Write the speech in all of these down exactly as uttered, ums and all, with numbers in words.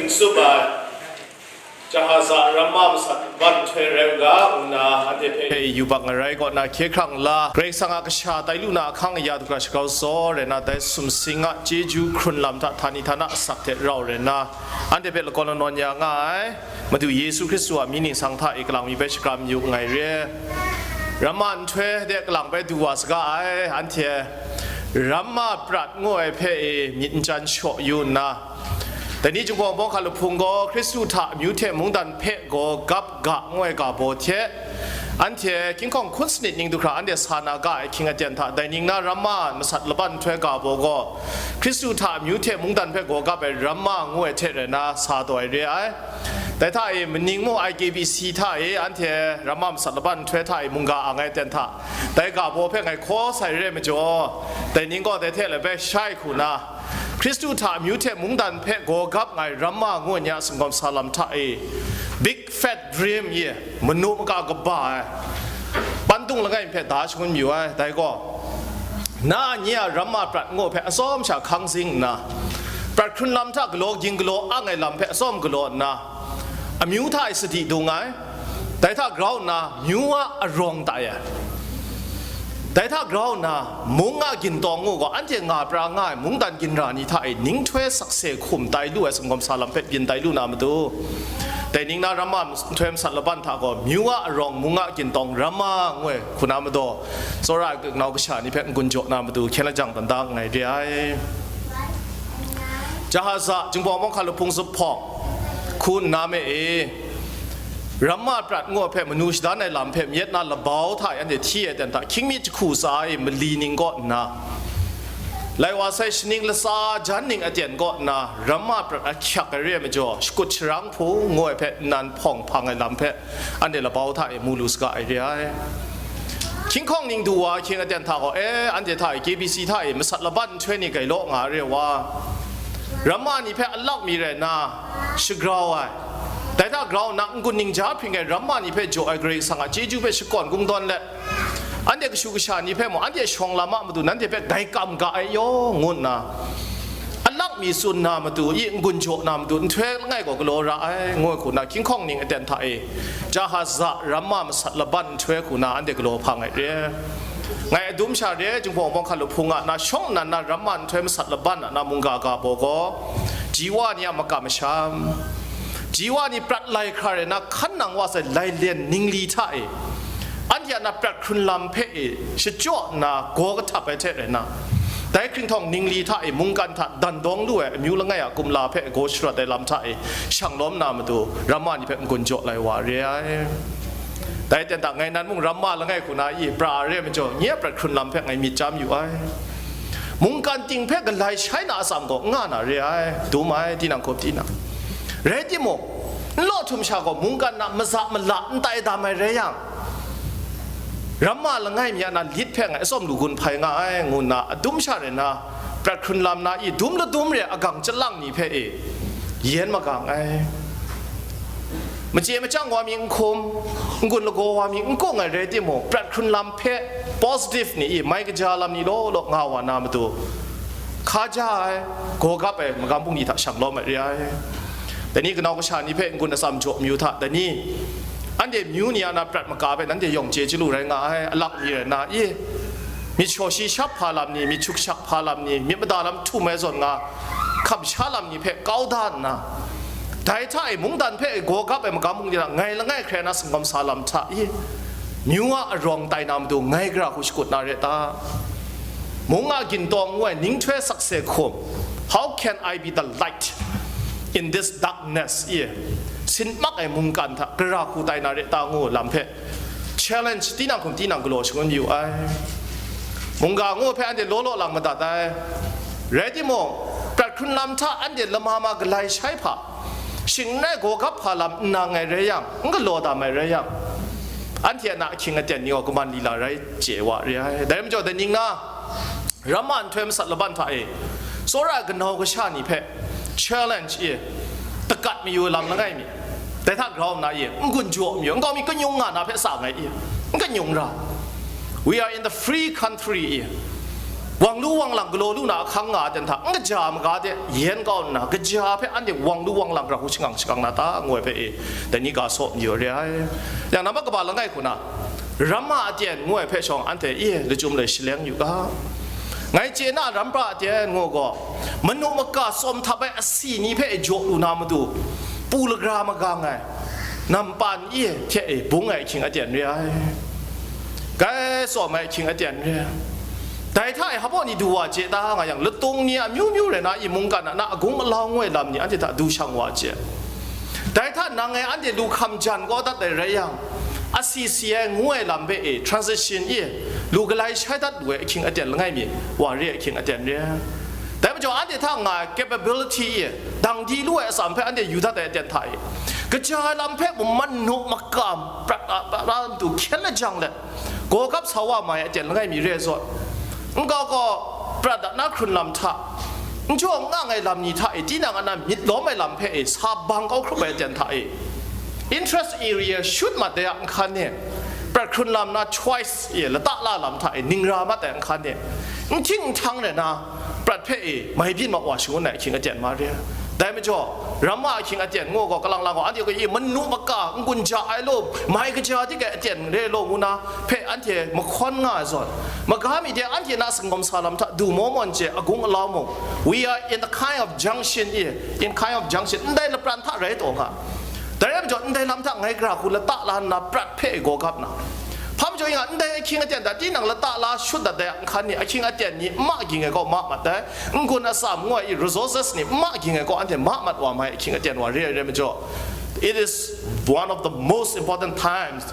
Tsup ai, Jahaza ramma masat ban nhtoi rai u ga, ngu nna anhte hpe yubak ngarai kaw na hkye hkrang la, Karai Kasang a kasha tai lu na ahkang aya du hkra shakau zaw rai na, dai sumsing a chyeju hkrun lam hta htani htana asak hte rau rai na, anhte hpe lakawn lanawn ya nga ai Madu Yesu Hkristu a mying ningsang hta e kalang mi bai shakram yu nngai re. Ramma nhtoi de kalang bai du wa saga ai, anhte ramma prat ngu ai hpe e myit n chyan shaw yu nna, dai ni Jinghpaw Bawng hkalup hpung gaw Hkristu hta amyu hte mungdan hpe gaw gap ga ngu ai ga baw hte, anhte hkying hkawng hkun sanit ning du hkra anhte sa na ga ai ahkying aten hta, dai ning na ramma masat laban nhtoi ga baw gaw, Hkristu hta amyu hte mungdan hpe gaw gap ai ramma ngu ai hte rai na sa taw ai re ai. Dai hta e maning mung I K B C hta e anhte ramma masat laban nhtoi hta e mungga ang ai aten hta, dai ga baw hpe ngai hkaw sai re ai majaw, dai ning gaw dai hte labai shai hku na, Hkristu hta amyu hte mungdan hpe gaw gap ngai ramma ngu ai ni a singkawm sa lam hta e, big fat dream ye, manu maka kaba ai, pandung langai mi hpe da shangun mayu ai. Dai gaw, na nye a ramma prat ngu hpe atsawm sha hkang zing nna, prat hkrun lam hta galaw ging galaw ang ai lam hpe atsawm galaw nna, amyu hta e sadi dung ai, dai hta grau nna myu a arawng tai ai. Dai hta grau nna, mung a gintawng ngu gaw, anhte nga pra nga ai mungdan ginra ni hta e ninghtoi sakse hkum tai lu ai singkawm sa lam hpe byin tai lu na matu, dai ning na ramma nhtoi masat laban hta gaw, myu a arawng mung a gintawng ramma ngu ai hku na madaw, tsawra ai kanau kasha ni hpe n-gun jaw na matu, hkyen lajang dan da nngai re ai. Jahaza, Jinghpaw Bawng hkalup hpung zuphpawng, hku nna me e, ramma prat ngu ai hpe manu shadan ai lam hpe myit na labau hta e anhte hti ai aten hta, hkying mi jahku tsa e mali ning kaw nna, lai wa sai shaning latsa jan ning aten kaw nna, ramma prat ahkyak ai re ai majaw, shakut sharang hpung ngu ai hpe nnan hpawng hpang ai lam hpe anhte labau hta e mu lu saga ai re ai. Hkying hkawng ning du wa ahkying aten hta gaw, e, anhte hta e, K B C hta e, masat laban nhtoi ni gai law nga ai re wa, ramma ni hpe alak mi rai nna, shagrau ai, dai hta grau nna n-gun ningja hpring ai ramma ni hpe jaw ai Karai Kasang a chyeju hpe shakawn kungdawn let, anhte kashu kasha ni hpe mung, anhte shawng lam a matu nanhte hpe gai kam ga ai yaw, ngu nna, alak mi tsun na matu, i n-gun jaw na matu, nhtoi langai gaw galaw ra ai, ngu ai hku na, hkying hkawng ning aten hta e, Jahaza ramma masat laban nhtoi hku na, anhte galaw hpang ai re. Ngai adum sha re, Jinghpaw Bawng hkalup hpung a na shawng nnan na ramma nhtoi masat laban a na mungga ga baw gaw, ji wa ni a makam masham, ji wa ni prat lai hkra rai na, hkan nang wa sai lailen ningli hta e, anhte a na prat hkrun lam hpe e shachyaw nna gaw kahtap ai hte rai na, dai hkringhtawng ningli hta e mungkan hta dan dawng lu ai amyu langai a kumla hpe gaw sharawt ai lam hta e shang lawm na matu, ramma ni hpe n-gun jaw lai wa re ai. Dai aten hta ngai nan mung ramma langai hku na i pra ai re ai majaw, nye a prat hkrun lam hpe ngai myit chyam yu ai. Mungkan ting hpe galai shai na atsam gaw n nga na re ai, dum ai, tinang hkum tinang. Rai timung, n law htum sha gaw mungkan na maza mala n tai dam ai rai yang, ramma langai mi a na lit hpe ngai atsawm lu gun hpai nga ai, ngu nna adum sha rai na, prat hkrun lam na i dum ladum re agang chyalang ni hpe e yen magang ai. Machye machyang wa mi n hkum, n-gun lagaw wa mi n kung ai rai timung, prat hkrun lam hpe positive ni i mai kaja lam ni law law nga wa na matu, hka ja ai, gaw gap ai magam bungli hta shang lawm ai re ai. Dai ni kanau kasha ni hpe n-gun atsam jaw myu hta, dai ni anhte myu ni a na prat maka hpe nanhte yawng chye chyalu rai nga ai, alak mi rai na i, myit shaw shi shap hpa lam ni, myit shuk shak hpa lam ni, myit mada lam htum ai zawn nga, hkam sha lam ni hpe kau da nna, dai hta e mungdan hpe gaw gap ai magam bungli hta ngai langai hkrai na singkawm sa lam hta i, myu a arawng tai na matu ngai gara hku shakut na re ta? Mung a gintawng ngu ai ninghtoi sakse hkum, "How can I be the light in this darkness?" i, sin mak ai mungkan hta gara hku tai na re ta ngu lam hpe challenge tinang hkum tinang galaw shangun yu ai. Mungga ngu hpe anhte law law lang madat ai. Rai timung, prat hkrun lam hta anhte lama ma galai shai hpa, shing n rai gaw gap hpa lam n nang ai rai yang, n galaw dam ai rai yang, anhte a na ahkying aten ni gaw kaman lila rai chye wa re ai. Dai majaw, dai ning na, ramma nhtoi masat laban hta e, tsawra ai kanau kasha ni hpe challenge e, takat mayu lam langai mi, dai hta grau nna e, n-gun jaw mayu, nkau mi kanyung nga na hpe sa ngai e, n kanyung ra. We are in the free country e, Wang lu wang lang galaw lu na ahkang nga ai ten hta, n kaja maga de yen kau nna, kaja hpe anhte wang lu wang lang gara hku shangang shangang na ta, ngu ai hpe e, dai ni ga saw mayu re ai. Yang nambat kaba langai hku na, Ramma aten ngu ai hpe shawng anhte e lachyum lai shaleng yu ga. Ngai chye na, Ramma aten ngu gaw, manu maka tsawm htap ai asi ni hpe e jaw lu na matu, pu lagra magang ai, nampan e hte e bung ai ahkying aten re ai. Gai tsawm ai ahkying aten re ai. Dai hta e hpa baw ni du wa chye ta nga yang, latung ni amyu myu rai na, i mungkan a na agung alau ngoi lam ni anhte hta du shang wa chye. Dai hta nang e anhte lu hkam jan kau dat ai rai yang, asi si ai ngu ai lam hpe e, transition e, lu galai shai dat lu ai ahkying aten langai mi, wa re ai ahkying aten re ai. Dai majaw anhte hta nga ai capability e, dang di lu ai atsam hpe anhte yu dat ai aten hta e, kaja ai lam hpe mung manu makam prat a, prat a matu hkyen lajang let, gawgap sa wa mai aten langai mi re ai zawn, nkau gaw prat a na hkrun lam hta, n jaw n ngang ai lam ni hta e, tinang a na myit lawm ai lam hpe e, sa bang kau hkrup ai aten hta e, interest area shut mat ai a nhkan e, prat hkrun lam na choice e, lata la lam hta e, ningra mat ai a nhkan e, n hkying n htang rai na, prat hpe e, mai byin mat wa shangun ai ahkying aten ma re ai. Dai majaw, Ramma ahkying aten ngu gaw, kalang lang gaw, anhte gaw e manu maka n-gun ja ai law, mai kaja dik ai aten re law ngu na hpe anhte mahkawn nga ai zawn, maga mi de anhte na singawm sa lam hta du maw mawn chye, agung alau mung, we are in the kind of junction e, in kind of junction, ndai lapran hta rai taw nga. Dai rai majaw, ndai lam hta ngai gara hku lata la nna prat hpe e gawgap na, hpa majaw nga, ndai ahkying aten hta tinang lata la shut dat ai a nhkan ni, ahkying aten ni n ma ging ai kaw ma mat ai, n-gun atsam ngu ai i resources ni n ma ging ai kaw anhte ma mat wa mai ahkying aten wa re ai rai majaw, it is one of the most important times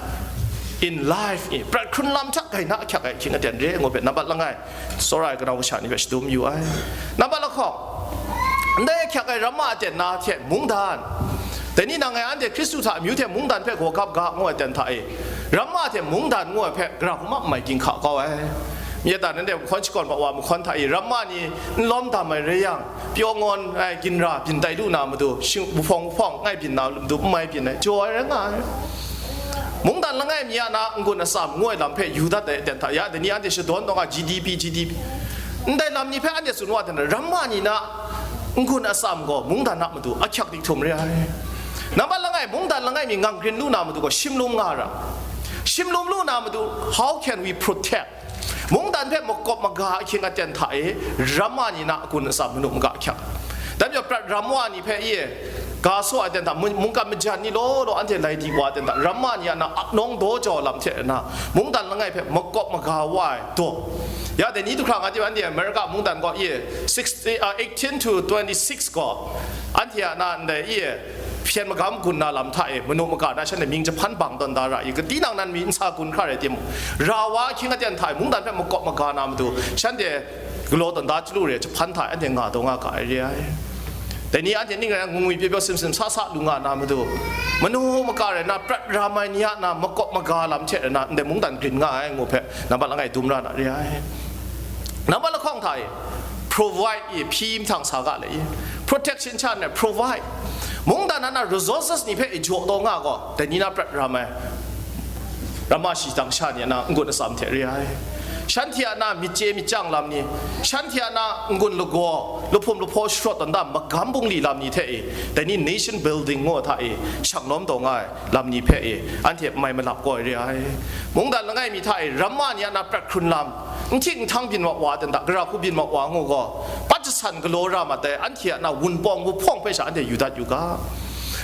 in life e, prat hkrun lam hta gai na ahkyak ai ahkying aten re ai ngu hpe nambat langai, tsawra ai kanau kasha ni hpe shadum yu ai. Nambat lahkawng, ndai ahkyak ai Ramma aten na hte mungdan, dai ni nang ngai anhte Hkristu hta amyu hte mungdan hpe gawgap ga ngu ai aten hta e, Ramma hte mungdan ngu ai hpe gara hku ma mai ginhka kau ai. Myit ta, nanhte mahkawn shakawn wa mahkawn hta e, Ramma ni n lawm dam ai rai yang, pyaw ngawn ai ginra byin tai lu na matu, shing-, wuhpawng wuhpawng ngai byin na matu, n mai byin ai, jaw ai rai nga ai. Mungdan langai mi a na n-gun atsam ngu ai lam hpe yu dat ai aten hta, ya, dai ni anhte shadawn taw nga, G D P, G D P, ndai lam ni hpe anhte tsun wa ai hte na, Ramma ni na n-gun atsam gaw mungdan a matu ahkyak dik htum re ai. Nambat langai, mungdan langai mi ngang grin lu na matu gaw shimlum nga ra. Shimlum lu na matu, how can we protect? Mungdan hpe makawp maga ahkying aten hta e, Ramma ni na a-gun atsam manu maga ahkyak. Dai majaw prat Ramma ni hpe e, ga saw ai aten hta, mu-, mungkan majan ni law law anhte lai di wa ai aten hta, Ramma ni a na apnawng daw jau lam hte na, mungdan langai hpe makawp maga wa ai daw. Ya, dai ni du hkra nga, America mungdan gaw e, sixty, uh, eighteen to twenty-six gaw, anhte a na ndai e, hpyen magam gun na lam hta e, manu maga na shanhte mying jahpan bang tawn da ra i, kating nang nan mi n sa gun hkra rai timung, ra wa ahkying aten hta e, mungdan hpe makawp maga na matu, shanhte galaw tawn da chyalu re, jahpan hta e anhte nga taw nga ga ai re ai. Dai ni anhte ning rai nna, ngwi pyaw pyaw sim sim sa sa lu nga na matu, manu maga rai na, prat ram ai ni a na makawp maga lam hte rai na, ndai mungdan grin nga ai ngu hpe, nambat langai dum ra na re ai. Nambat lahkawng hta e, provide e, hpyi mahtang sa ga le i, protection sha nna provide. Mungdan a na resources ni hpe e jaw taw nga gaw, dai ni na prat ram ai, Ramma shi dang sha ni a na n-gun atsam hte re ai. Shanhte a na myit chye myit chyang lam ni, shanhte a na n-gun lagaw, lahpum lahpaw sharawt tawn da magam bungli lam ni hte e, dai ni nation building ngu hta e, shang lawm taw nga ai lam ni hpe e, anhte mai malap kau ai re ai. Mungdan langai mi hta e, Ramma ni a na prat hkrun lam, n hkying n htang byin wa wa ai ten hta, gara hku byin wa wa ngu gaw, pat jasan galaw ra mat ai, anhte a na wunpawng wuhpawng hpe sha anhte yu dat yu ga.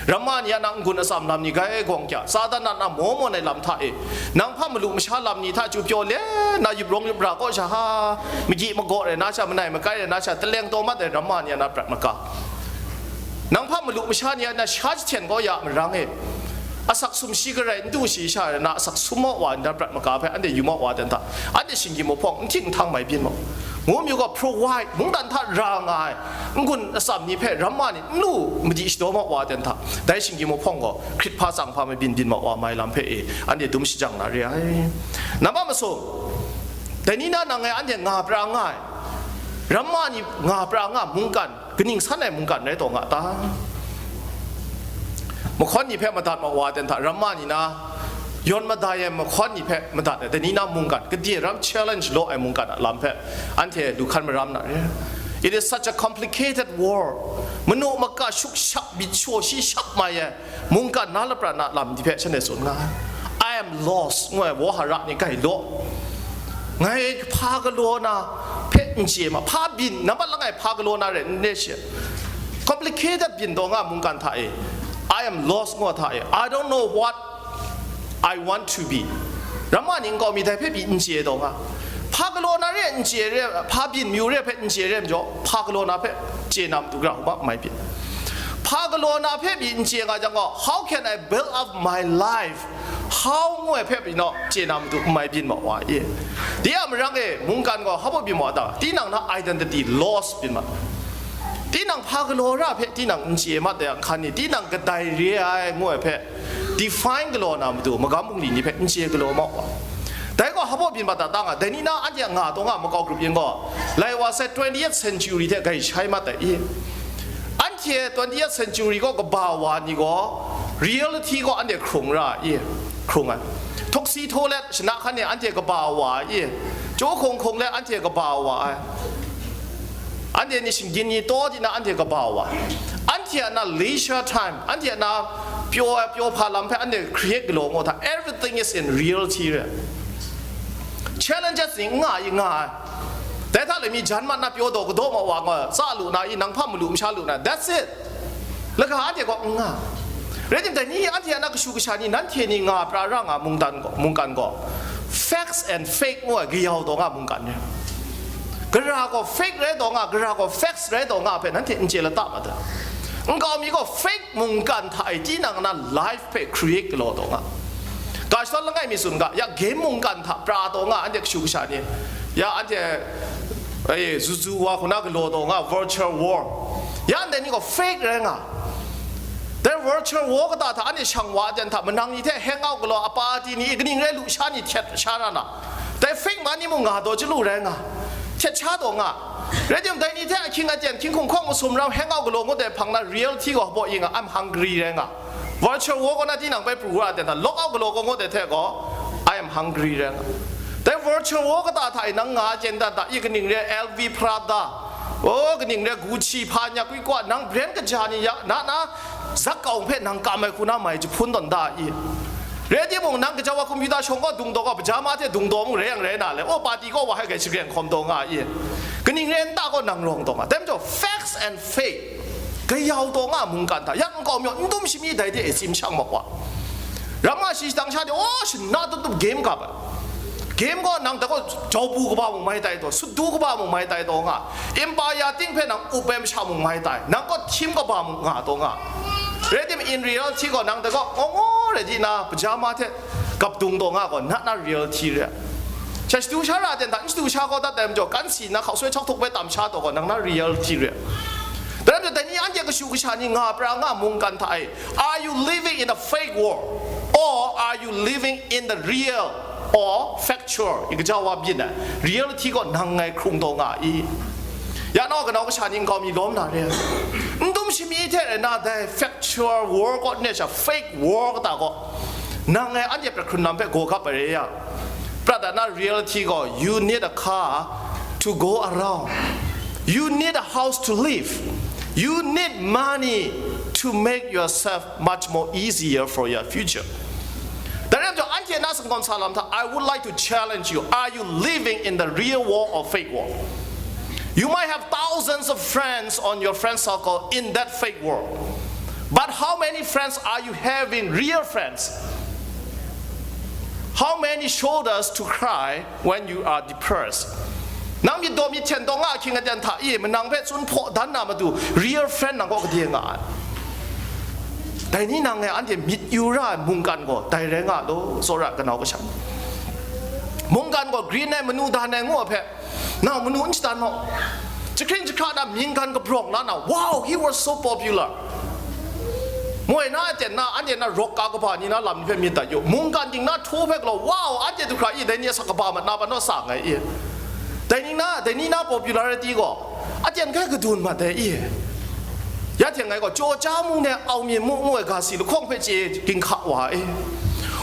Ramma ni a na n-gun atsam lam ni gai gawng kya, Satan a na maw mawn ai lam hta e, nang hpa malu masha lam ni hta chyu pyaw le na, yup rawng yup ra kaw sha ha, magyi magaw rai na sha, manai makai rai na sha, taleng taw mat ai Ramma ni a na prat maga. Nang hpa malu masha ni a na sha jahten gaw ya marang e, asak sumshi garai n du shi sha rai na, asak sum maw wa nda prat maga hpe anhte yu maw wa ten hta, anhte shinggyim mahpawng n hting n htang mai byin maw? Ngu myu gaw provide, mungdan hta ra nga ai n-gun atsam ni hpe ramma ni n lu madi shadaw maw wa ten hta, dai shinggyim mahpawng gaw hkrit hpa tsang hpa mabyin byin maw wa mai lam hpe e, anhte dum shajang na re ai. Nambat masum, dai ni na nang e anhte nga pra nga ai, ramma ni nga pra nga mungkan, kaning san ai mungkan rai taw nga ta? Mahkawn ni hpe madat mawa ten hta, ramma ni na Yawn madai ai mahkawn ni hpe madat ai, dai ni na mungkan, gade ram challenge law ai mungkan a lam hpe anhte lu hkan maram na re. It is such a complicated world. Manu maka shukshap, myit shaw shi shap mai ai mungkan na lapran na lam ni hpe shanhte tsun nga ai. I am lost, ngu ai wohara ni gai law. Ngai hpa galaw na hpe n chye ma, hpa byin, nampat langai hpa galaw na re, n re she. Complicated byin taw nga mungkan hta e. I am lost, ngu hta e. I don't know what I want to be. Ramma ni nkau mi dai hpe pyi n chye taw nga. Hpa galaw na re n chye re, hpa byin myu re hpe n chye re majaw, hpa galaw na hpe chye na matu gra u ma, mai byin. Hpa galaw na hpe pyi n chye nga jang gaw, how can I build up my life? How ngu ai hpe pyi naw chye na matu n mai byin ma wa e. Dai a marang e, mungkan gaw hpa baw byin ma ta, tinang na identity loss byin ma. Tinang hpa galaw ra hpe tinang n chye mat ai a hkan ni, tinang kadai re ai ngu ai hpe define galaw na matu, magam bungli ni hpe n chye galaw ma wa. Dai gaw hpa baw byin ma ta ta nga, dai ni na anhte a nga taw nga makau grup yin gaw, lai wa sai twentieth century hte gai shai mat ai i. Anhte twentieth century gaw kaba wa ni gaw, reality gaw anhte hkrung ra i, hkrung ai. Thawksi htaw let shana hkan e anhte kaba wa i, chyaw hkawng hkawng let anhte kaba wa ai. Anhte ni shinggyim ni taw di na anhte kaba wa ai. Anhte a na leisure time, anhte a na pyaw ai pyaw hpa lam hpe anhte create galaw ngu hta, everything is in reality re. Challenges ni n nga i nga ai. Dai hta le mi jan mat na pyaw daw kadaw ma wa nga, tsa lu na i, nang hpa malu masha lu na, that's it. Laga anhte gaw n nga. Rai tim, dai ni anhte a na kashu kasha ni, nanhte ni nga pra ra nga mungdan gaw, mungkan gaw, facts and fake ngu ai gayau taw nga mungkan ni. Gara gaw fake rai taw nga, gara gaw facts rai taw nga hpe nanhte n chye lata mat ai. Nkau mi gaw fake mungkan hta e tinang na life hpe create galaw taw nga. Ga shadawn langai mi tsun ga, ya game mungkan hta pra taw nga, anhte kashu kasha ni, ya anhte, eh, zuzu wa hku na galaw taw nga, virtual world. Ya ndai ni gaw fake rai nga. Dai virtual world kata hta anhte shang wa aten hta manang ni hte hang out galaw, a party ni, kaning rai lu sha ni htet sha na na. Dai fake money mung nga taw chyalu rai nga, htet sha taw nga. Rai tim, dai ni hte ahkying aten, hkying hkungkawng masum ram hang out galaw ngut ai hpang na, reality gaw hpaw i nga, I'm hungry rai nga. Virtual world kaw na tinang bai pru wa aten hta, log out galaw gaw ngut ai hte gaw, I am hungry rai nga. Dai virtual world kata hta e nang nga aten hta, i kaning re L V Prada, o, kaning re Gucci hpa nya kwi kwa, nang brand kaja ni ya, na na, zakau hpe nang kam ai hku na mai jahpun tawn da i. Rai timung, nang gaja wa computer shawng gaw dung taw gaw, pajama hte dung taw mung rai yang rai na le, o, party gaw wa hai gai shagreng hkawm taw nga i. Kaning re nta gaw nang rawng taw nga. Dai majaw, facts and fake, gayau taw nga mungkan hta, ya nkau mi gaw n dum shami dai de e tsim shang mak wa. Ramma shi shadang sha de, o, shana tup tup game kap ai. Game gaw nang dai gaw jau bu kaba mung mai tai taw, sut du kaba mung mai tai taw nga. Empire ting hpe nang up ai masha mung mai tai, nang gaw htim kaba mung nga taw nga. Rai tim, in reality gaw nang dai gaw ngaw ngaw rai di na, pajama hte gap dung taw nga gaw, na na reality re. Sha shadu sha ra ten hta, n shadu sha gaw dat ai majaw, kan si na hkau soi chak htuk bai tam sha taw gaw, nang na reality re. Dai lam jaw, dai ni anhte kashu kasha ni nga pra nga mungkan hta e, are you living in a fake world? Or are you living in the real or factual? I kaja wa byin ai, reality gaw nang ngai hkrung taw nga i? Ya nau kanau kasha ni nkau mi lawm na re. N dum shami hte rai na dai factual world kaw ne sha fake world kata gaw, nang ngai anhte prat hkrun lam hpe gaw gap ai re ya. Prat ai na reality gaw, you need a car to go around. You need a house to live. You need money to make yourself much more easier for your future. Dai rai majaw, anhte na singkawm sa lam hta, I would like to challenge you. Are you living in the real world or fake world? You might have thousands of friends on your friend circle in that fake world. But how many friends are you having, real friends? How many shoulders to cry when you are depressed? Nang myit daw myit hten taw nga ahkying aten hta i, manang hpe tsun hpaw dan na matu, real friend nang kaw gade nga ai? Dai ni nang e anhte myit yu ra ai mungkan gaw dai rai nga law, tsawra ai kanau kasha. Mungkan gaw grin ai, manu dan ai ngu ai hpe, nau manu n shadan maw? Jahkring jahkra na minggan kabrawng la na, wow, he was so popular. Moi na aten na, anhte na rawk ka kaba ni na lam ni hpe myit dat yu. Mungkan ting na htu hpe galaw, wow, anhte du hkra i, dai ni asak kaba mat na, pa naw sa nngai i. Dai ni na, dai ni na popularity gaw aten hkai kadun mat ai i. Ya hte ngai gaw, Chyaw Cha Mung ne Aung Myin Mu ngu ai ga si lahkawng hpe chye ginhka wa e.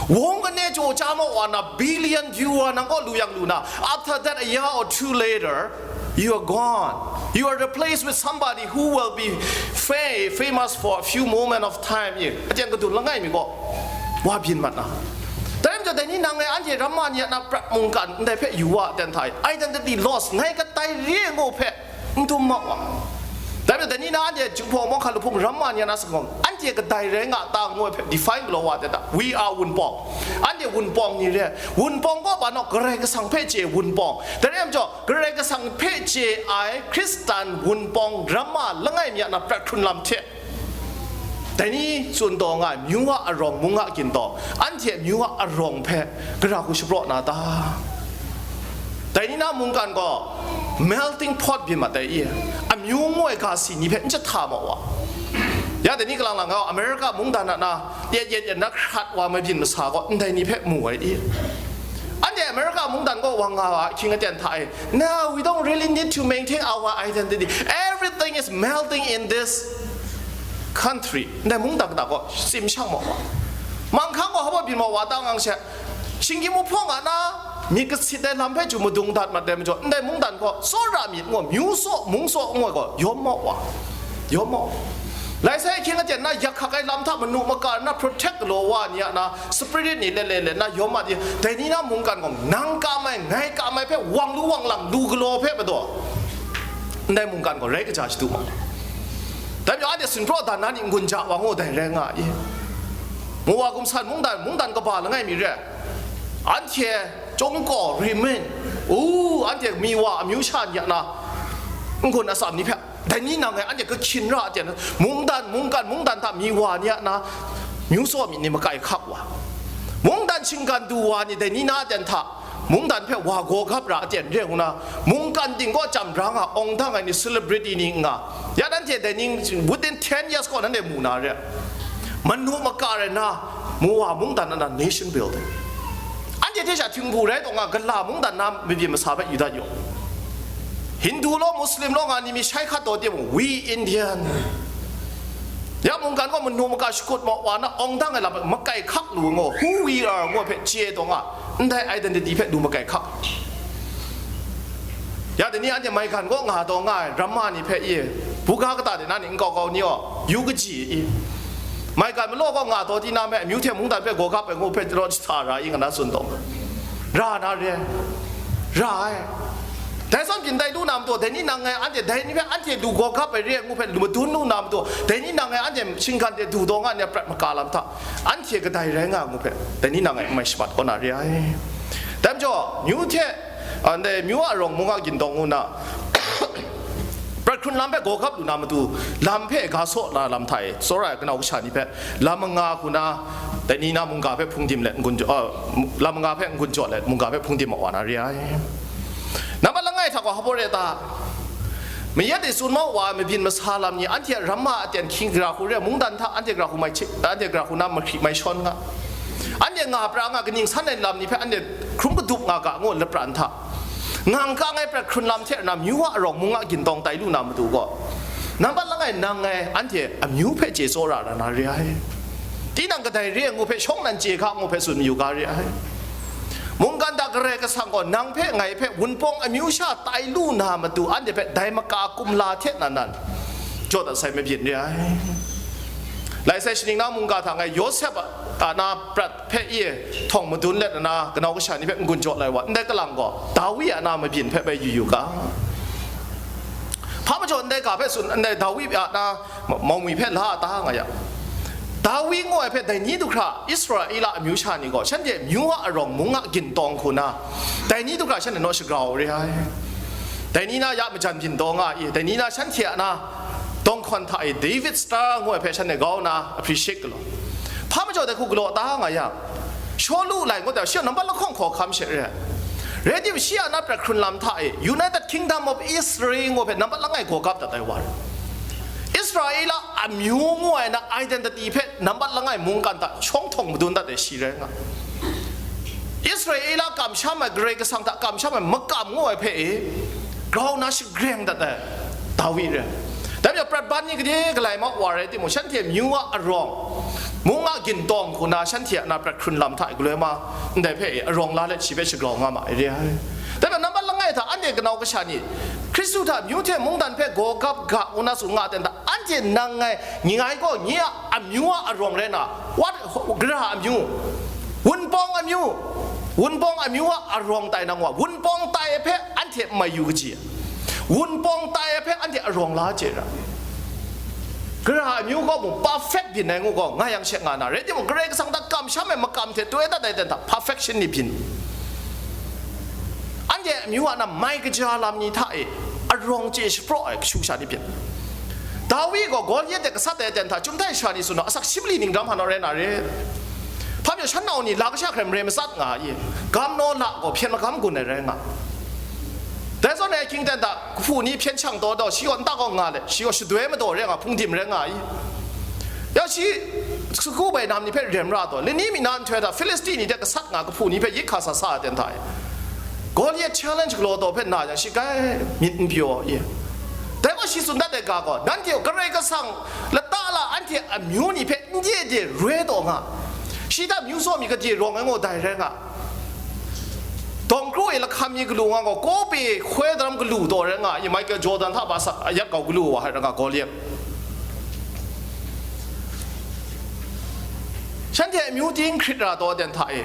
Wawng kane Chamo wa na billion viewer nang kaw lu yang lu na. After that, a year or two later, you are gone. You are replaced with somebody who will be fa- famous for a few moment of time. Ye, aten kadun langai mi kaw wa byin mat na. Dai majaw dai ni nang e anhte ramma ni a na prat mungkan ndai hpe yu wa ten hta e, identity loss ngai kadai re ngu hpe n dum ma wa. Dai majaw dai ni na anhte Jinghpaw Mawng Hkalup Hpung ramma ni a na sanggawm, anhte kadai rai nga ta ngu ai hpe define galaw wa ten hta, we are Wunpawng. Anhte Wunpawng ni re, Wunpawng kaw ba naw Karai Kasang hpe chye Wunpawng. Dai rai majaw Karai Kasang hpe chye ai Hkristan Wunpawng ramma langai mi a na prat hkrun lam hte, dai ni tsun taw nga ai, myu a arawng, mung a gin taw, anhte myu a arawng hpe gara hku shapraw na ta? Dai ni na mungkan gaw melting pot byin mat ai i? Amyu ngu ai ga si ni hpe n jahta ma wa. Ya dai ni kalang lang ga, America mungdan a na yet yet yet na hkrat wa mabyin masa gaw ndai ni hpe mu ai i? Anhte America mungdan kaw wa nga wa ahkying aten hta e, no, we don't really need to maintain our identity. Everything is melting in this country. Ndai mungdan kata gaw tsim shang ma wa. Manghkang gaw hpa byin ma wa ta ngang she, shinggyim wuhpawng a na myit kasit ai lam hpe chyu madung dat mat ai majaw, ndai mungdan gaw tsawra myit ngu, myu saw, mung saw ngu ai gaw yawm ma wa. Yawm ma wa. Lai sai ahkying aten na yak hkak ai lam hta manu maka na protect galaw wa ni a na spirit ni let let let na yawm mat i, dai ni na mungkan gaw nang kam ai, ngai kam ai hpe wang lu wang lang lu galaw hpe padaw, ndai mungkan gaw rai kaja shadu ma. Dai majaw anhte sinpraw dan na ni n-gun ja wa ngu dai rai nga i? Mu wa gumsan mungdan, mungdan kaba langai mi re, anhte chyawm kaw remain, u, anhte mi wa amyu sha ni a na n-gun atsam ni hpe, dai ni nang e anhte kahkyin ra aten, mungdan, mungkan, mungdan hta mi wa ni a na myu saw myit ni makai hkak wa, mungdan shinggan du wa ni dai ni na aten hta mungdan hpe wa gaw gap ra aten re ngu na, mungkan ting kaw chyam ra nga, awng dang ai ni, celebrity ni nga, ya nanhte dai ning within ten years kaw nanhte mu na re, manu maka rai na, mu wa mungdan na nation building. Anhte hte sha htingbu rai taw nga, gala mungdan na mabyin masa hpe yu dat yaw. Hindu law, Muslim law nga ni mi shai hkat taw timung, we Indian. Ya mungkan gaw manu maka shakut ma wa na awng dang ai lam hpe makai hkak lu ngu, who we are ngu hpe chye taw nga, ndai identity hpe lu makai hkak. Ya dai ni anhte maigan kaw nga taw nga ai ramma ni hpe i, buga kata de na ni nkau kau ni aw, yu kaji i? Maigan malaw kaw nga taw tinang hpe, amyu hte mungdan hpe gaw gap ai ngu hpe raw jahta ra i, nga na tsun taw, ra na re ai, ra ai. Dai zawn byin tai lu na matu, dai ni nang ngai anhte dai ni hpe anhte lu gaw gap ai re ai ngu hpe lu madun lu na matu, dai ni nang ngai anhte shinggan de du taw nga ni a prat maka lam hta, anhte kadai rai nga ai ngu hpe, dai ni nang ngai n mai shamat kaw na re ai. Dai majaw, myu hte, a, ndai myu a arawng mung a gindawng ngu na, prat hkrun lam hpe gaw gap lu na matu, lam hpe ga saw na lam hta e, tsawra ai kanau kasha ni hpe, lam manga hku na, dai ni na mungga hpe hpung dim let n-gun jaw, a, lam manga hpe n-gun jaw let, mungga hpe hpung dim ma wa na re ai. Nambat langai hta gaw hpa baw re ta? Mayat e tsun mau wa ai mabyin masa lam ni, anhte a ramma aten hkying gara hku re, mungdan hta anhte gara hku mai hte, anhte gara hku na mahkri mai shawn nga. Anhte nga pra nga, kaning san ai lam ni hpe anhte hkrum kadup nga ga ngu lapran hta, ngang kang ai prat hkrun lam hte na myu a arawng mung a gindawng tai lu na matu gaw, nambat langai nang ngai anhte amyu hpe chye tsawra ra na re ai. Tinang kadai re ai ngu hpe shawng nan chye hka ngu hpe tsun mayu ga re ai. Mungkan hta Karai Kasang gaw nang hpe ngai hpe Wunpawng amyu sha tai lu na matu, anhte hpe dai maka kumla hte nan nan jaw dat sai mabyin re ai. Lai sai shaning na mungga hta ngai Yawsep a na prat hpe i htawng madun let na, kanau kasha ni hpe n-gun jaw lai wa, ndai kalang gaw Dawi a na mabyin hpe bai yu yu ga. Hpa majaw ndai ga hpe tsun, ndai Dawi a na mawngwi hpe la a ta nga yang, Dawi ngu ai hpe dai ni du hkra Israela amyu sha ni gaw shanhte myu a arawng mung a gindawng hku na, dai ni du hkra shanhte naw shagrau re ai. Dai ni na ya majan byin taw nga i, dai ni na shanhte a na dawng hkawn hta e David Star ngu ai hpe shanhte grau na appreciate galaw. Hpa majaw dai hku galaw ta nga yang, Shawlu lai ngut ai, shi a nambat lahkawng hkawhkam she re ai. Rai tim, shi a na prat hkrun lam hta e United Kingdom of Israel ngu ai hpe nambat langai gaw gap dat ai wa rai. Israela amyu ngu ai na identity hpe nambat langai mungkan hta shawng htawng madun dat ai shi rai nga. Israela kamsham ai, Karai Kasang hta kamsham ai makam ngu ai hpe e grau na shagreng dat ai Dawi rai. Dai majaw prat ban ni gade galai ma wa rai timung, shanhte amyu a arawng, mung a gintawng hku na shanhte a na prat hkrun lam hta e galoi ma, ndai hpe e arawng la let shi hpe shagrau nga ma ai re ai. Dai majaw nambat langai hta anhte kanau kasha ni, Hkristu hta amyu hte mungdan hpe gaw gap ga ngu na tsun nga ten hta, anhte nang ngai, ngai gaw nye a amyu a arawng rai na, what, gara amyu, wunpawng amyu, wunpawng amyu a arawng tai na ngu a, wunpawng tai ai hpe anhte n mai yu kaji? Wunpawng tai ai hpe anhte arawng la chye ra. Gara amyu gaw mung perfect byin ai ngu gaw, nga yang she nga na, rai timung, Karai Kasang hta kamsham ai makam hte toi dat ai ten hta, perfection ni byin. Anhte amyu a na mai kaja lam ni hta e arawng chye shapraw ai kashu sha ni byin. Dawi gaw Goliat hte gasat ai ten hta, chyum htai sha ni tsun nna, asak shi mali ning ram hpa naw rai na re. Hpa majaw shan nau ni la kasha hkrai mare matsat nga i, gam naw la gaw hpyen magam gun ai rai nga. Dai zawn e ahkying ten hta, kahpu ni hpyen shang taw taw, shi gaw nta kaw nga let, shi gaw shadoi madaw rai nga, hpung dim rai nga i. Ya shi, sagu bai nam ni hpe rem ra taw, lani mi na nhtoi hta Hpilisti ni hte gasat nga kahpu ni hpe yik hka sa sa ai ten hta e, Goliat challenge galaw taw hpe na yang, shi grai myit n pyaw i. Dai gaw shi tsun dat ai ga gaw, nanhte gaw Karai Kasang lata la anhte amyu ni hpe n de de roi taw nga, shi hta amyu tsaw myit gade rawng ai ngaw dai rai nga. Dawng kru e lahkam mi galu nga gaw, kawpe hkoi daram galu taw rai nga i, Michael Jordan hta ba sak ayat kau galu wa hai rai nga, Goliat. Shanhte amyu ting hkrit ra taw ten hta e,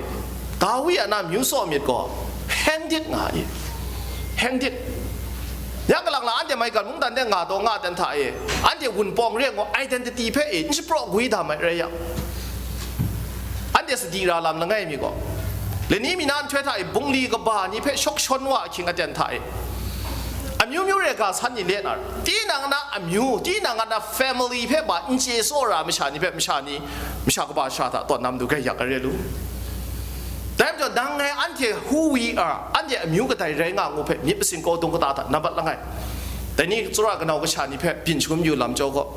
Dawi a na amyu tsaw myit gaw heng dit nga i, heng dit. Ya galang la anhte maigan mungdan de nga taw nga ten hta e, anhte wunpawng re ngu identity hpe e n shapraw gwi da mai rai yang, anhte sadi ra lam langai mi gaw, lani mi na nhtoi hta e bungli kaba ni hpe shawk shawn wa ahkying aten hta e, amyu myu re ga san ni le na, tinang na amyu, tinang na family hpe ba n chye tsaw ra masha ni hpe masha ni, masha kaba sha hta tawn na matu grai yak ai re lu. Dai majaw, nang ngai anhte who we are, anhte amyu kadai rai nga ngu hpe myit masin kawdung kata hta nambat langai, dai ni tsawra kanau kasha ni hpe byin shangun yu lam chyawm gaw,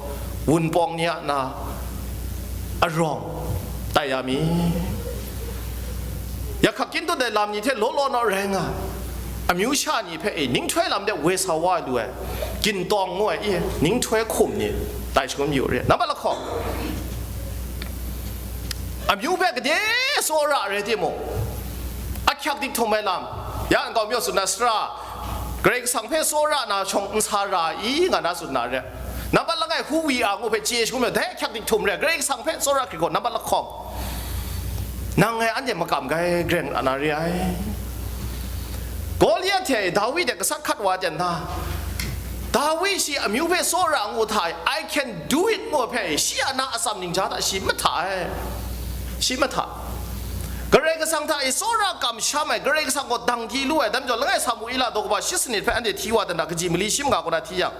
wunpawng ni a na arawng tai ya mi. Yakhak kyin tut ai lam ni hte law law naw rai nga, amyu sha ni hpe e ninghtoi lam de woi sa wa lu ai, gintawng ngu ai e ninghtoi hkum ni tai shangun yu re. Nambat lahkawng, amyu hpe gade tsawra rai timung, ahkyak dik htum ai lam, ya nkau mi tsun na sara, Karai Kasang hpe tsawra na shawng n sa ra i, nga na tsun na re. Nambat langai who we are ngu hpe chye shangun mi, dai ahkyak dik htum re, Karai Kasang hpe tsawra hkrit gaw nambat lahkawng, nang ngai anhte makam gai greng ana re ai. Goliat hte Dawi hte gasat hkat wa ten na, Dawi shi amyu hpe tsawra ngu hta e, "I can do it," ngu hpe shi a na atsam ningja hta shi mahta ai. Shi mahta. Karai Kasang hta e tsawra kamsham ai, Karai Kasang gaw dang di lu ai, dai majaw langai Samuela daw kaba shi sanit hpe anhte hti wa dan hta kaji mali shi manga kaw na hti yang,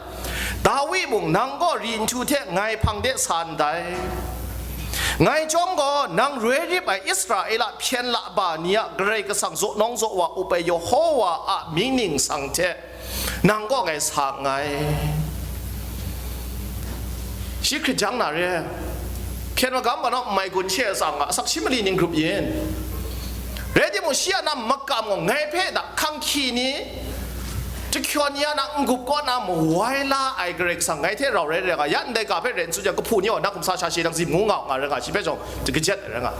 Dawi mung, "Nang gaw ri nhtu hte ngai hpang de sa ndai. Ngai chyawm gaw, nang roi rip ai Israela hpyen laba ni a Karai Kasang zaw nawng zaw wa up ai Yehova a mying ningsang hte nang gaw ngai sa nngai." Shi hkrit jang na re, hpyen magam ga naw n mai gun she a tsang a, asak shi mali ning grup yin. Rai timung, shi a na makam gaw ngai hpe da hkang hkyi ni, jahkyawn ya na n-gup kaw na mawai la ai Karai Kasang ngai hte rau rai rai nga, ya ndai ga hpe rai n tsun jang, kahpu ni gaw na hkum sa sha shi dang zim ngu nga u nga rai nga, shi hpe jawng kajet ai rai nga.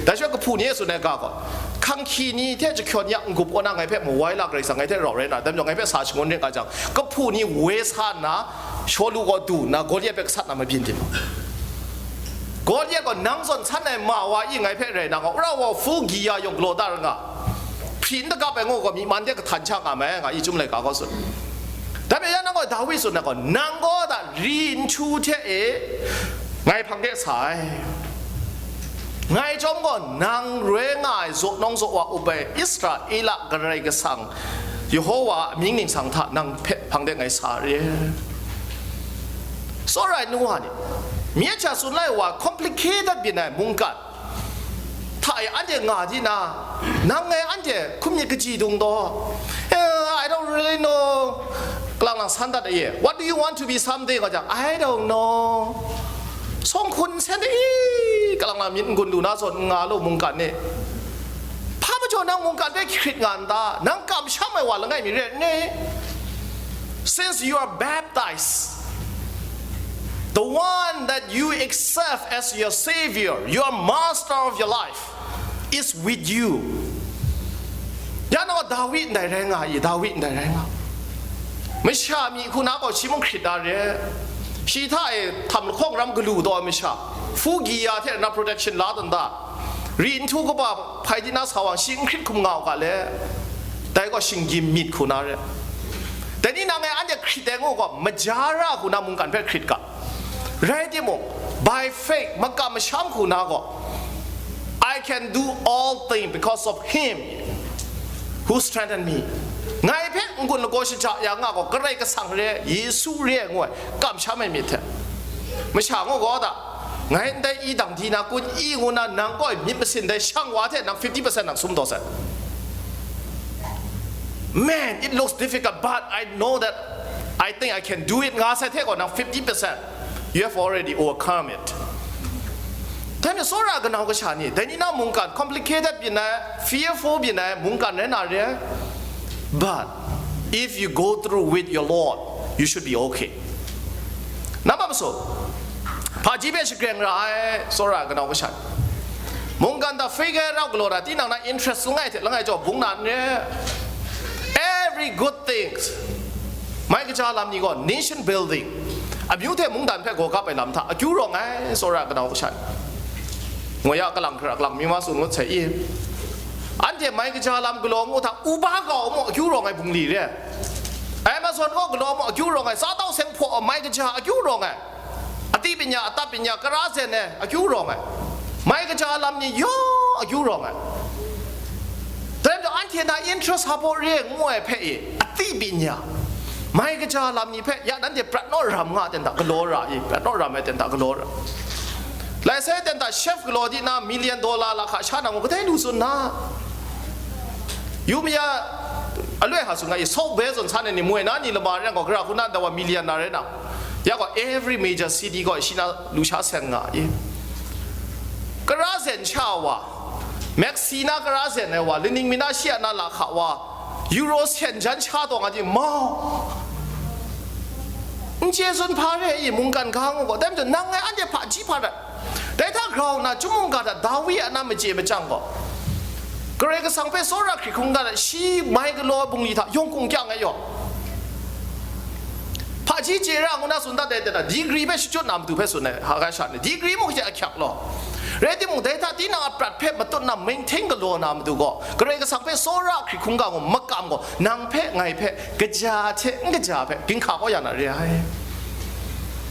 Dai sha kahpu ni e tsun ai ga gaw, hkang hkyi ni hte jahkyawn ya n-gup kaw na ngai hpe mawai la Karai Kasang ngai hte rau rai na, dai majaw ngai hpe sa shangun ring nga jang, kahpu ni woi sa nna, Shawlu gaw du nna, Goliat hpe gasat na mabyin tim. Goliat gaw, "Nang zawn san ai ma wa i ngai hpe rai na nga, wora wa full giya yawng galaw da ra nga, hpri n dagap ai ngu gaw, myi man de kahtan sha nga mai," nga i, Chyum laika gaw tsun. Dai hpe ya nang gaw, Dawi tsun na gaw, "Nang gaw da ri nhtu hte e ngai hpang de sa ai. Ngai chyawm gaw, nang roi nga ai zaw nawng zaw wa up ai Israela Karai Kasang, Yehova a mying ningsang hta nang hpe hpang de ngai sa re." Tsawra ai nu wa ni, mye hta tsun lai wa, complicated byin ai mungkan hta e anhte nga di na, nang ngai anhte hkum myit kaji dung taw, "Eh, I don't really know," kalang lang san dat ai e. "What do you want to be someday?" nga jang, "I don't know." Sawng hkun sen de i, kalang lang myit n gun lu na zawn n nga lu mungkan ni. Hpa majaw nang mungkan hpe hkrit nga n ta? Nang kamsham ai wa langai mi re n ni? Since you are baptized, The one that you accept as your savior, your master of your life, is with you. Ya nang Dawi ndai rai nga i, Dawi ndai rai nga. Masha myi hku na gaw shi mung hkrit da re. Shi hta e htam lahkawng ram galu taw ai masha, hpu gi ya hte na protection la tawn da. Ri nhtu kaba hpai di na sa wang shi n hkrit hkum nga u ga le. Dai gaw shinggyim myit hku na re. Dai ni nang e anhte hkrit ai ngu gaw, maja ra hku na mungkan hpe hkrit ga. Rai timung, by faith, makam masham hku na gaw, "I can do all things because of him who strengthened me." Ngai hpe n-gun lagaw shaja ya nga gaw, Karai Kasang re, Yesu re ngu ai, kamsham ai myit hte. Masha ngu gaw da, ngai ndai i dang di na kun i ngu na, nang gaw myit masin dai shang wa hte nang fifty percent nang sum taw sai. "Man, it looks difficult, but I know that I think I can do it," nga sai hte gaw, nang fifty percent, you have already overcome it. Dai majaw, tsawra kanau kasha ni, dai ni na mungkan, complicated byin ai, fearful byin ai mungkan rai na re ai. But if you go through with your Lord, you should be okay. Nambat masu, hpaji hpe shagreng ra ai, tsawra kanau kasha ni. Mungkan hta free ga rau galaw na, tinang na interest langai hte langai jaw bung na n re. Every good things, mai kaja lam ni gaw nation building, amyu hte mungdan hpe gaw gap ai lam hta akyu rawng ai, tsawra kanau kasha ni. Ngoi ya kalang hkra kalang mi ma tsun ngut sai i. Anhte mai kaja lam galaw ngu hta uba kau mu akyu rawng ai bungli re. Amazon gaw galaw mu akyu rawng ai, sa tau seng hpaw mai kaja akyu rawng ai. Ati pinya, atap pinya, kara zen ai, akyu rawng ai. Mai kaja lam ni yawng akyu rawng ai. Dai majaw anhte na interest hpa re ngu ai hpe e, ati pinya, mai kaja lam ni hpe, ya nanhte prat naw ram nga ten ta galaw ra i, prat naw ram ai ten ta galaw ra. Lai sai ten ta chef galaw di na million dollar lahka sha na ngu kadai lu tsun na. Yu maya aloi ha tsun nga i, South Bay zawn san ai ni moi na ni lama rai yang gaw, gara hku na da wa million na rai na. Ya gaw every major city gaw shi na lusha sen nga i. Kara zen sha wa, Maxi na kara zen ai wa, laning mi na shi a na lahka wa, euro sen jan sha taw nga di mau. N chye tsun hpa re i, mungkan ga ngu gaw, dai majaw nang ngai anhte hpaji hpa rat. Dai hta grau nna, chyum mungga hta Dawi a na machye machyang gaw, Karai Kasang hpe tsawra hkrit hkungga hta, shi mai galaw ai bungli hta yawng kung kyang ai yaw. Hpaji chye ra ngu na tsun dat ai ten na, degree hpe shachyut na matu hpe tsun ai, Hagai sha ni, degree mung hte ahkyak law. Rai timung, dai hta tinang a prat hpe matut na maintain galaw na matu gaw, Karai Kasang hpe tsawra hkrit hkungga gaw makam gaw, nang hpe, ngai hpe, kaja hte n kaja hpe ginhka kau ya na re ai.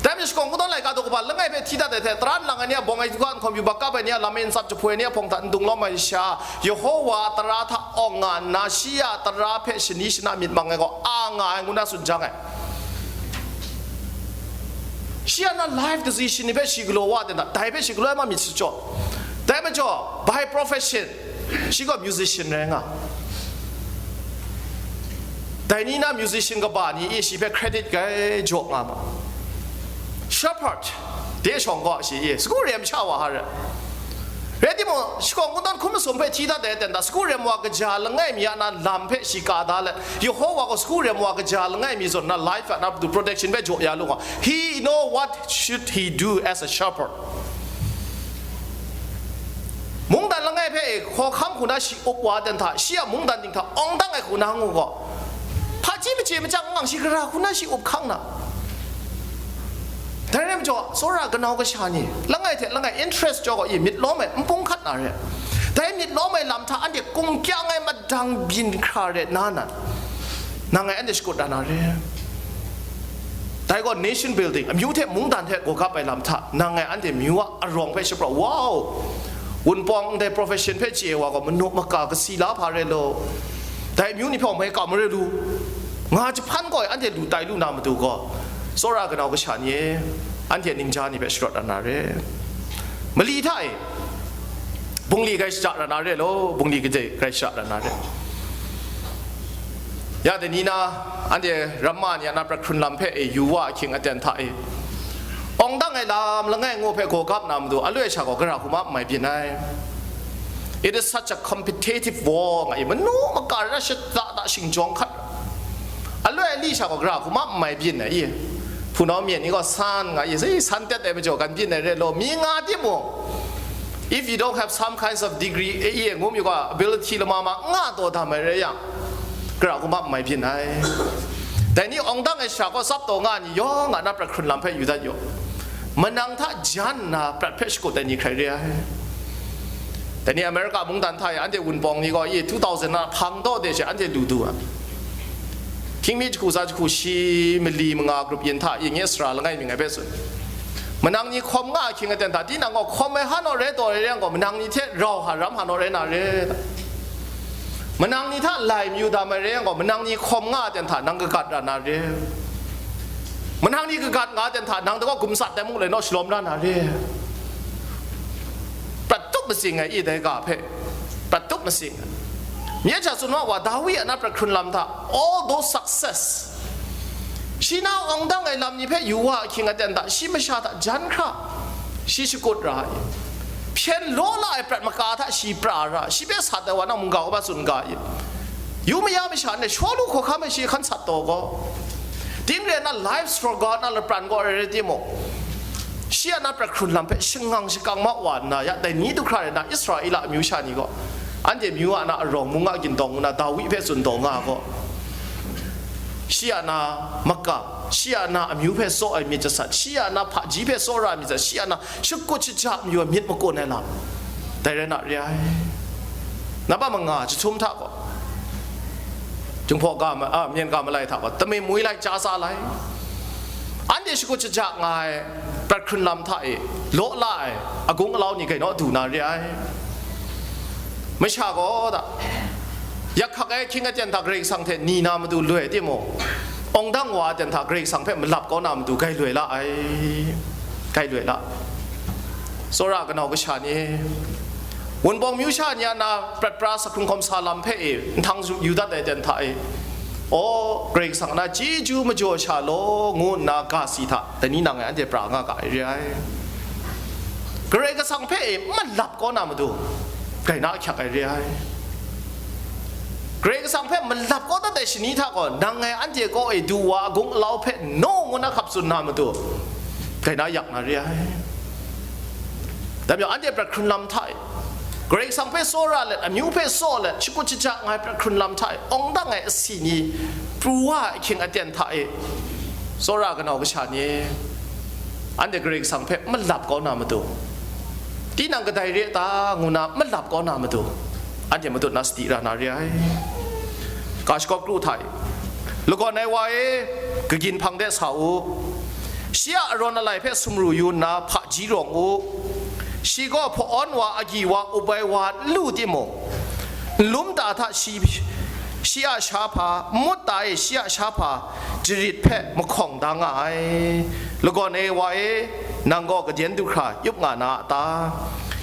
Dai majaw shakawn kungdawn laika daw kaba langai hpe hti dat ai hte, tara nlang ai ni a bawng ai hkam hkawm yu, bakap ai ni a lam e nsap jahpoi ai ni a hpawng hta n dung lawm ai sha, Yehowa a tara hta awng nga nna, shi a tara hpe shani shana myit mang ai gaw a nga ai, ngu na tsun jang ai. Shi a na life decision ni hpe shi galaw wa ten ta, dai hpe shi galaw ai ma myit shachyaw. Dai majaw, by profession, shi gaw musician rai nga. Dai ni na musician kaba ni e shi hpe credit gai jaw nga ma. Shepherd, de shawng gaw shi e, sagu rem sha wa ha re. Rai timung, shakawn kungdawn hkum masum hpe hti dat ai ten ta, sagu rem wa kaja langai mi a na lam hpe shi ka da let, Yehowa gaw sagu rem wa kaja langai mi zawn na life a na matu protection hpe jaw ya lu nga. He know what should he do as a shepherd. Mungdan langai hpe e hkawhkam hku na shi up wa ten hta, shi a mungdan ding hta awng dang ai hku na ngu gaw, hpaji machye machyang n gang shi gara hku na shi up hkang na. Dai rai majaw, tsawra kanau kasha ni, langai hte langai interest jaw gaw i myit lawm ai n pung hkat na re. Dai myit lawm ai lam hta anhte kungkyang ai madang byin hkra re na nan, nang ngai anhte shakut da na re. Dai gaw nation building, amyu hte mungdan hte gaw gap ai lam hta, nang ngai anhte myu a arawng hpe shapraw, wow! Wunpawng ndai profession hpe chye ai wa gaw, manu maka kasi la hpa rai law, dai amyu ni hpe awng mai kau marai lu, nga jahpan gaw anhte lu tai lu na matu gaw, tsawra kanau kasha ni e, anhte ningja ni hpe sharawt ra na re. Mali hta e, bungli grai shaja ra na re law, bungli gade grai shaja ra na re. Ya dai ni na, anhte ramma ni a na prat hkrun lam hpe e yu wa ahkying aten hta e, awng dang ai lam langai ngu hpe gaw gap na matu, aloi sha gaw gara hku ma n mai byin ai. It is such a competitive war, nga i, manu maka ra shata da shingjawng hkat. Aloi ali sha gaw gara hku ma n mai byin ai i. Hpunau myen ni gaw san nga i, sai san tet ai majaw kan byin ai re law, mi nga timung, if you don't have some kinds of degree, e, e, ngu mi gaw ability lama ma nga taw dam ai re yang, kara kumap mai byin ai. Dai ni awng dang ai shara gaw tsap taw nga ni yawng a na prat hkrun lam hpe yu dat yaw. Manang hta jan nna prat hpe shakut ai ni hkrai re ai. Dai ni America mungdan hta e anhte wunpawng ni gaw, e, two thousand na hpang taw de she anhte lu du ai. Hkying mi jahku tsa jahku shi mali manga group yin hta e nye sara langai mi ngai hpe tsun. Manang ni hkawm nga ahkying aten hta, tinang gaw hkawm ai hpa naw rai taw rai yang gaw, manang ni hte rau hpa ram hpa naw rai na re. Manang ni hta lai mayu dam ai rai yang gaw, manang ni hkawm nga aten hta nang kagat ra na re. Manang ni kagat nga aten hta nang dagaw gumsat ai mung lai naw shalawm ra na re. Prat tup matsing ai i dai ga hpe. Prat tup matsing ai. Mye hta tsun wa wa, Dawi a na prat hkrun lam hta, all those success, shi na awng dang ai lam ni hpe yu wa ahkying aten hta, shi masha hta jan hkra, shi shakut ra ai. Hpyen law la ai prat maka hta shi pra ra, shi hpe sat ai wa na mungga uba tsun ga i. Yu maya masha ndai Shawlu hkawhkam e shi hkan sat taw gaw, ting re na life struggle na lapran gaw rai rai timung, shi a na prat hkrun lam hpe shangang shakang ma wa nna, ya dai ni du hkra rai na Israela amyu sha ni gaw, anhte amyu a na arawng mung a gindawng ngu na Dawi hpe tsun taw nga gaw, shi a na makam, shi a na amyu hpe tsaw ai myit jasat, shi a na hpaji hpe tsawra ai myit jasat, shi a na shakut shaja mayu ai myit makun ai lam, dai rai na re ai. Namba manga jahtum hta gaw, Jinghpaw ga ma, a, Myen ga malai hta gaw, Tamim Woi lai, Chya Sa lai, anhte shakut shaja nga ai prat hkrun lam hta e law la ai agung alau ni gainaw du na re ai. Masha gaw da, yak hkak ai ahkying aten hta Karai Kasang hte ni na matu loi timung, awng dang wa aten hta Karai Kasang hpe malap kau na matu gai loi la ai, gai loi la. Tsawra kanau kasha ni, wunpawng myu sha ni a na prat pra sa hkrung hkawm sa lam hpe e nhtang yu dat ai aten hta e, aw, Karai Kasang na chyeju majaw sha law, ngu nna ga si hta, dai ni nang e anhte pra nga ga ai re ai. Karai Kasang hpe e malap kau na matu, grai na ahkyak ai re ai. Karai Kasang hpe malap kau dat ai shani hta gaw, nang ngai anhte kaw e du wa agung alau hpe naw ngu na hkap tsun na matu, grai na yak na re ai. Dai majaw, anhte prat hkrun lam hta e, Karai Kasang hpe tsawra let, amyu hpe tsaw let, shakut shaja nga ai prat hkrun lam hta e, awng dang ai asi ni, pru wa ai ahkying aten hta e, tsawra kanau kasha ni, anhte Karai Kasang hpe malap kau na matu, tinang kadai re ta ngu na malap kau na matu, anhte matut na sadi ra na re ai. Ga shakawp kru hta e, lagawn ai wa e, kagyin hpang de sa u, shi a arawn alai hpe sumru yu nna hpaji rawng u, shi gaw hpa-awn wa, agyi wa, up ai wa n lu timung, nlum ta hta shi, shi a sha hpa, nmut ta e shi a sha hpa, jarit hpe mahkawng da nga ai. Lagawn ai wa e, nang gaw gadyen du hkra yup nga na a ta?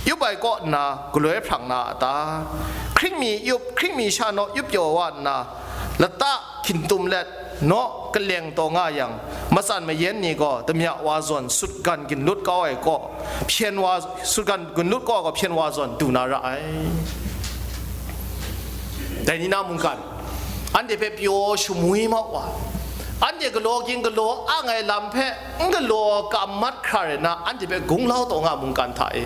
Yup ai kaw nna galoi hprang na a ta? Hkring mi yup, hkring mi sha naw yup pyaw wa nna, lata hkintum let naw kaleng taw nga yang, matsan mayan ni gaw damya wa zawn sutgan ginlut kau ai kaw, hpyen wa, sutgan ginlut kau ai gaw hpyen wa zawn du na ra ai. Dai ni na mungkan, anhte hpe pyaw shamwi mau wa, anhte galaw ging galaw ang ai lam hpe n galaw kam mat hkra rai na, anhte hpe gunglau taw nga mungkan hta e,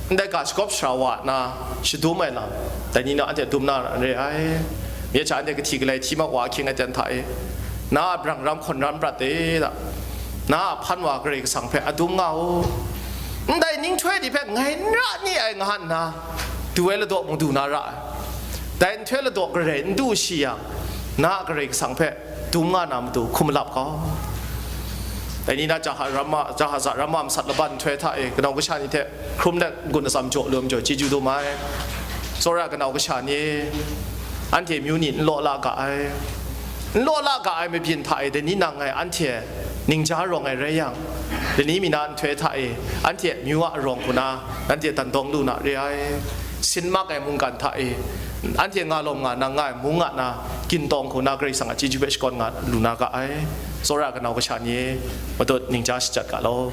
ndai ga shagawp sara wa na shadum ai lam, dai ni na anhte dum na ra n re ai. Mye hta anhte kahti galai hti mak wa ahkying aten hta e, na a brang ram hkawn ram prat de da, na a hpan wa Karai Kasang hpe adum nga u. Ndai ninghtoi ni hpe ngai n ra ni ai nga nna, du ai ladaw mung du na ra ai. Dai nhtoi ladaw garai n du shi yang, na a Karai Kasang hpe dum nga na matu hkum malap kau. Dai ni na jaha ramma, jahaza ramma masat laban nhtoi hta e, kanau kasha ni hte hkrum let n-gun atsam jaw lum jaw chyeju dum ai. Tsawra kanau kasha ni, anhte amyu ni n law la ga ai. N law la ga ai mabyin hta e, dai ni nang ngai anhte ningja rawng ai rai yang, dai ni mi na nhtoi hta e, anhte amyu a arawng hku na, nanhte dandawng lu na re ai. Sin mak ai mungkan hta e, anhte nga lawm nga nang nga ai mung nga na, gintawng hku na Karai Kasang a chyeju hpe shakawn nga lu na ga ai. Tsawra kanau kasha ni, matut ningja shajat ga law.